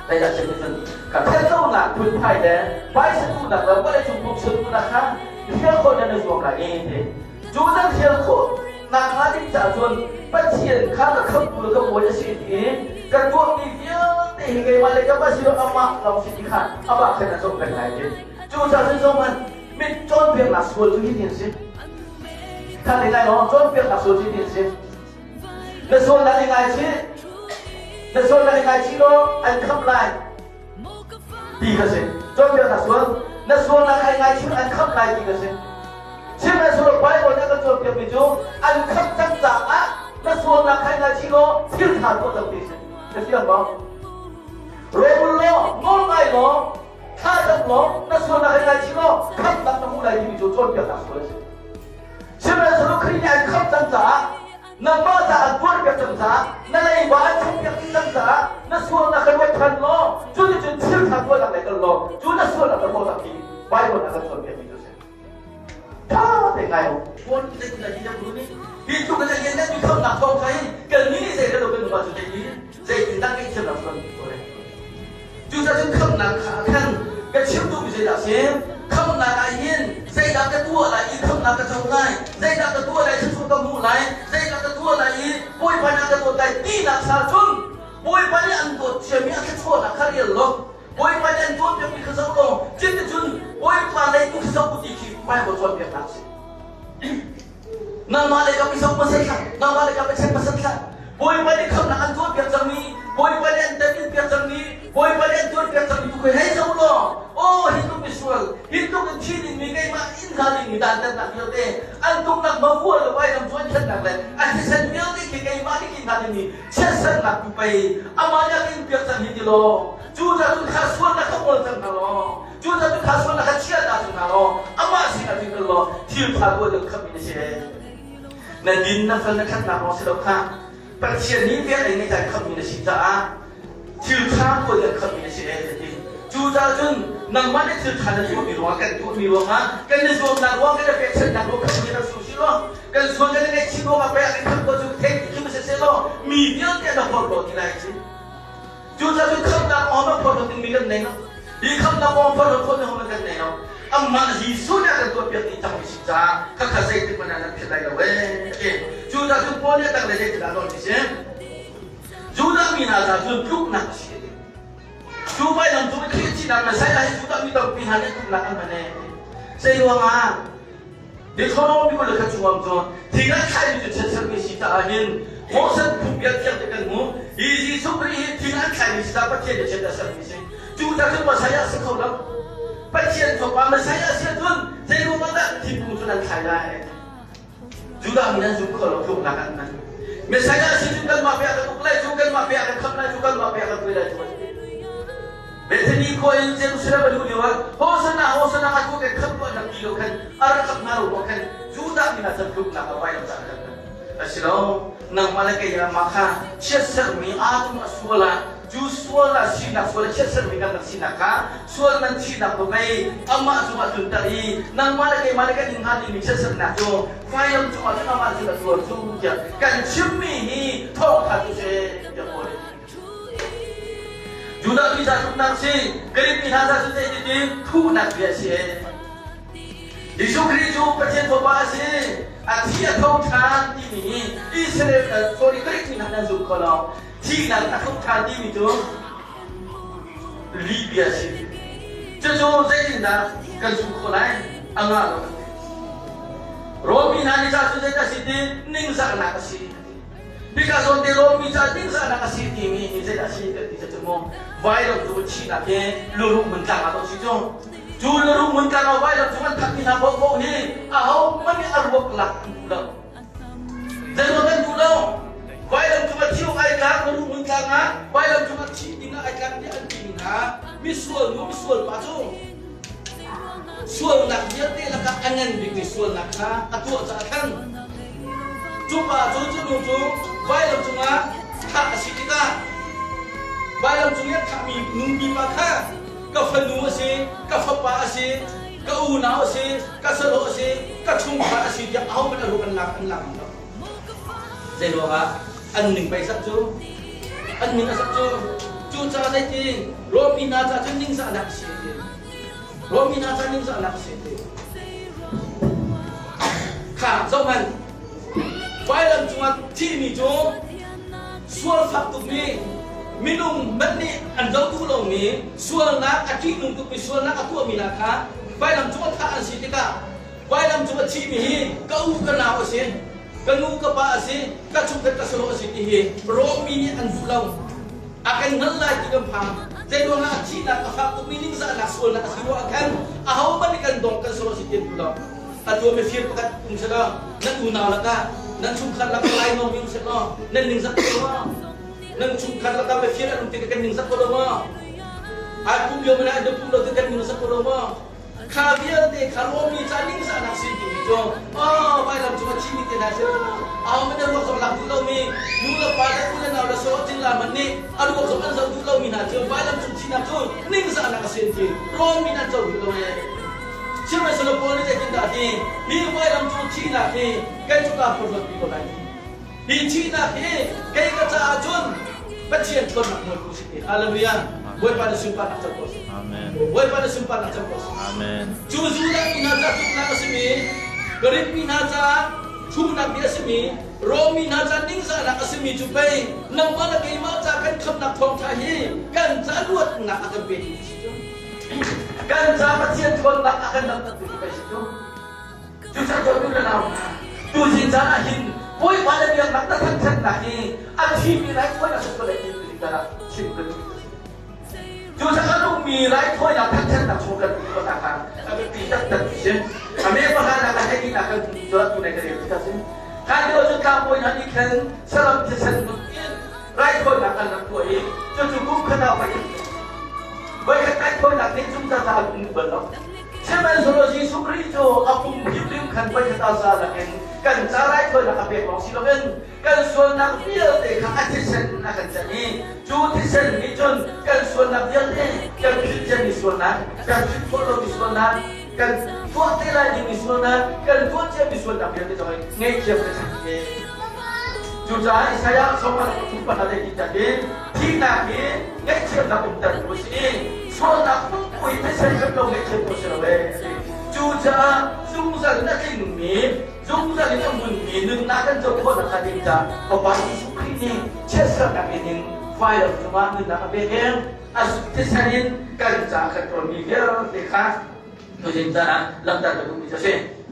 Zeidah chim cun ka thatlonak phunphai le phaisa duhnak le vawleicung pumsun duhnak kha hrial khawh nan i zuam lai i ti. Cu nan hrial khawh nakhnga ding caah cun Pathian kha ka khamhtu le ka bawi a si ti i ka tuahmi vialte hi keimah le ka si lo amah lawng si ti kha amah khan a zoh peng lai ti. Cucaah cun zohhmanh mit cawnpiaknak sual cu hitin a si. Kha te ngai law cawnpiaknak sual cu hitin a si. Na sualnak i ngaichih. Na sualnak i ngaichih law an khamh lai ti kha si. Cawnpiaknak sual. Na sualnak kha i ngaichih an khamh lai ti kha si. Sihmanhsehlaw Baibal nih a kan cawnpiakmi cu an khamh cang caah na sualnak kha i ngaichih law thil ṭha tuah cang ti si. Na fiang maw? Rawlul law, nawl ngai law, thla cam law, na sualnak i ngaichih law khamhnak na hmuh lai timi cu cawnpiaknak sual a si. Sihmanhsehlaw Khrih nih an khamh cang caah nangmah caah an tuarpiak cang caah na leiba an chimpiak dih cang caah na sualnak kha ruat ṭhan law cuticun thil ṭha tuahnak lei kal law cu na sualnak na hlawt ti Bible ah kan cawnpiakmi cu a si. Ṭha te ngai u. Paul zeitindah ti kan nih hi tluk in a lianngan mi khamhnak thawng kha hin kannih nih zei rel lo kan um ahcun zeitindah ngaihthiamnak cu kan hmuh khawh lai? Cucaah cun khamhnak kha khan ka chim duhmi zeidah a si? Khamhnak ah hin zeidah ka tuah lai i khamhnak ka co lai? Zeidah ka tuah lai thluachuah ka hmuh lai? Zeidah ka tuah lai i Bawipa nih a ka dawt lai tinak sa cun Bawipa nih an dawt ciami a thluachuahnak kha rel law Bawipa nih an tuahpiakmi kha zoh law cuticun Bawipa lei tu khi zoh u ti khi Bible cawnpiaknak a si. Nangmah le kam i zoh hmasa hlah, nangmah le kam i check hmasa hlah. Bawipa nih khamhnak an tuahpiak cangmi, Bawipa nih an teminpiak cangmi, Bawipa nih an tuanpiak cangmi tu khi hei zoh law, aw hi tluk misual, hi tluk in thi dingmi keimah inn hna dingmi dantatnak vialte, an tuknak mavua le vailam cu an khennak le a thisen vialte khi keimah nih kin hna dingmi chiatsernak tu pei amah nih a ka inpiak cang hi ti law, cu ca cun kha sualnak kha ngol cang hna law, Cu na kha sual na kha chia ta cu hna law amah sinah cun kal law thil ṭha tuah ding khamh mi na si. Na din na fel na ṭhatnak lawng si lo kha Pathian nih vel ei ngei khamh mi na si caah thil ṭha tuah ding khamh mi na si e ti. Cu caah cun nangmah nih thil ṭha na tuahmi ruangah kan tuahmi ruangah kan i zuamnak ruang kan i pekchanhnak ruang khamh mi rak si usih law kan sual kan i ngaihchih ruangah pei a kan khamh ko cu theih ti khi si law mi vialte na porhlaw ti lai ci. Cucaah cun khamhnak awm a phorhlawt dingmi kan nei lo. Hi khamhnak awm phorhlawt khawh ding kan nei lo. Amah Jesuh nih a kan tuahpiak dih cangmi si caah khakha zeitik hmanh ah nan philh lai lo ee a ti. Cucaah cun Paul nih a tanglei zeitindah a nawl ti si? Judah mi hna caah cun tluknak a si a ti. Cu vailam cung i Khrih thihnak Messiah hi Judah mi tampi hna nih tluknak an hman ee. Zei ruangah? Deuteronomy 20 le khat chungah cun thing an thlaimi cu chiatsermi si caah hin Moses phungbia thiang te kan hmuh. Hi Jesuh Khrih hi thing an thlaimi si caah Pathian nih chiat a sermi si. Cu ta cun Messiah a si kho lo. Pathian fapa Messiah a si ahcun zei ruangah dah thingkung cun an thlai lai? Judah mi nan zum kho lo tluknak an hman. Messiah a si cun kanmah pe a kan uk lai cu, kanmah pe a kan khamh lai cu, kanmah pe a kan hruai lai cu. Bethany khua in Jerusalem a luh lioah Hosanna Hosanna a tu kan khamh tuah nak ti lo khan a rak khamh hna lo khan Judah mi hna chan tluknak a vailam caan kan hman. A si lo, nangmah le kei ah mah kha chiatserhmi aa tum a sual ah cu sual ah sinak sual chiatserhmi kan rak sinak kha sual man thihnak tu pei amah cungah tlunter i nangmah le keimah le kan in hnga dingmi chiatserhnak cu vailam cungah cun amah cun a tuar cu tiah kan chimmi hi thawngtha cu si tiah Paul nih Judah mi ca tluknak si, Greek mi hna ca cu zeitin thuhnak bia a si ee. Jesuh Khrih cu Pathian Fapa a si. A thi a tho ṭhan timi hi Israel, sorry, Greek mi hna nan zum kho lo. Thihnak a tho ṭhan timi cu lih bia a si. Cucu zeitindah kan zumh khawh lai? A ngah lo. Rom mi hna nih ca cu zeidah a si ti ningzahnak a si. Hika zawn te Rom mi ca ningzahnak a si timi hi zeidah a si kan ti cu mu vailam cu thihnak hi luruh mun tlang ah to si cu cu luruh mun tlang ah vailam cu an thatmi hna paohpaoh hi ahohmanh nih a ruak lak an duh lo. Zeiruang kan duh lo? Vailam cung a thi awk ai tlak luruh mun tlang ah vailam cung a thi ding ah ai tlak tiah an timi hna misual nu misual pa cu Sualnak vialte lakah a ngan bikmi sualnak kha a tuah caah khan cu pa cu cu nu cu vailam cungah thah a si tikah vailam cung i a thahmi nupi pa kha ka fanu a si, ka fapa a si, ka unau a si, ka sahlawh a si, ka chungkhar a si tiah ahohmanh a ruak an lak an lak lo. Zei ruangah an ning pei sak cu an ning a sak cu. Cucaah zeiti Rom mi hna caah cun ningzahnak a si ti. Rom mi hna caah ningzahnak a si ti. Kha zohhmanh. Vailam cungah thihmi cu sual fak tukmi minung hmanh nih an zoh duh lomi sualnak a ṭihnung tukmi sualnak a tuahmi hna kha vailam cungah thah an si tikah vailam cung a thihmi hi ka u ka nau a si, ka nu ka pa a si, ka chungkhat ka sahlawh a si ti hi Rom mi nih an duh lo. A kan hngalh lai ti kan phang. Zeiruangah a thihnak a fak tukmi ningzahnak sualnak a si ruangah khan ahohmanh nih kan dong kan sahlawh a si ti an duh lo. Atu mifir pakhat um selaw nan unau lakah nan chungkhar lakah lainawng um selaw nan ningzak ko lo maw? Nan chungkhar lakah mifir an um tikah kan ningzak ko lo maw? Ai pum lio mana an pum lo tikah kan ningzak ko lo maw? Kha vialte kha Romi ca ningzahnak sin timi cu oh vailam cung a thimi te hna cu aho hmanh a ruak zong lak duh lomi nu le pa le u le nau le saw cingla hmanh nih a ruak zong an zoh duh lomi hna cu vailam cung thihnak cu ningzahnak a sin ti Romi an co duh lo ee. Sihmanhsehlaw Paul nih zeitindah a ti? Hi vailam cung thihnak hi kei cu kaa phorhlawtpi ko lai ti. Hi thihnak hi kei ka caah cun Pathian ṭhawnnak nawl si ti. Hallelujah. Bawipa na sunparnak cang ko seh. Amen. Bawipa na sunparnak cang ko seh. Amen. Cu Judah mi hna caah tuknak a simi, Greek mi hna caah thuhnak bia a simi, Rom mi hna caah ningzahnak a simi cu pei nangmah le keimah ca kan khamhnak thawngṭha hi kan ca luatnak a kan petu si cu. Kan ca Pathian ṭhawnnak a kan langhtertu cu pei si cu. Cucaah dawtmi le nau hna, tuzing caan ah hin Bawipa le biaknak na thangṭhatnak hi a thimi raithawinak si ko lai ti tuzing caan ah chim ka duh. Cucaah a nungmi raithawinak thangṭhatnak chung kan um ko hna kha a biapi taktak ti si. A me pahranak a hleihnak kan cu atu nai ka rel ti si. Kha lio cu tlangbawi hna nih khan saram thisen in raithawinak an rak tuah i cucu kum khat ah voikhat raithawinak nih zungzal a um bal lo. Sihmanhsehlaw Jesuh Khrih cu a pum hrimhrim khan voikhat ah za lakin kan ca raithawinak a pek lawng si loin kan sualnak vialte kha a thisen in a kan canh i cu thisen nih cun kan sualnak vialte kan philh ciami sualnak, kan philh khawh lomi sualnak, kan tuah te lai dingmi sualnak, kan tuah ciami sualnak vialte zong hi ngaihthiam kan si ve. Cucaah Isaiah sawmah pathum pahra le ti in thihnak hi ngaihthiamnak umter tu a si i sualnak pumpui thisen hrim lo ngaihthiam tu a si lo ee a ti. Cucaah zungzal in a tlingmi, zungzal in a hmunmi nunnak kan co khawh nakhnga ding caah Fapa Jesuh Khrih nih chiatsernak in in vailam cungah nunnak a pek i a thisen in kan caah kan ṭuanmi vialte kha tuzing caan ah langhter ka duhmi cu a si.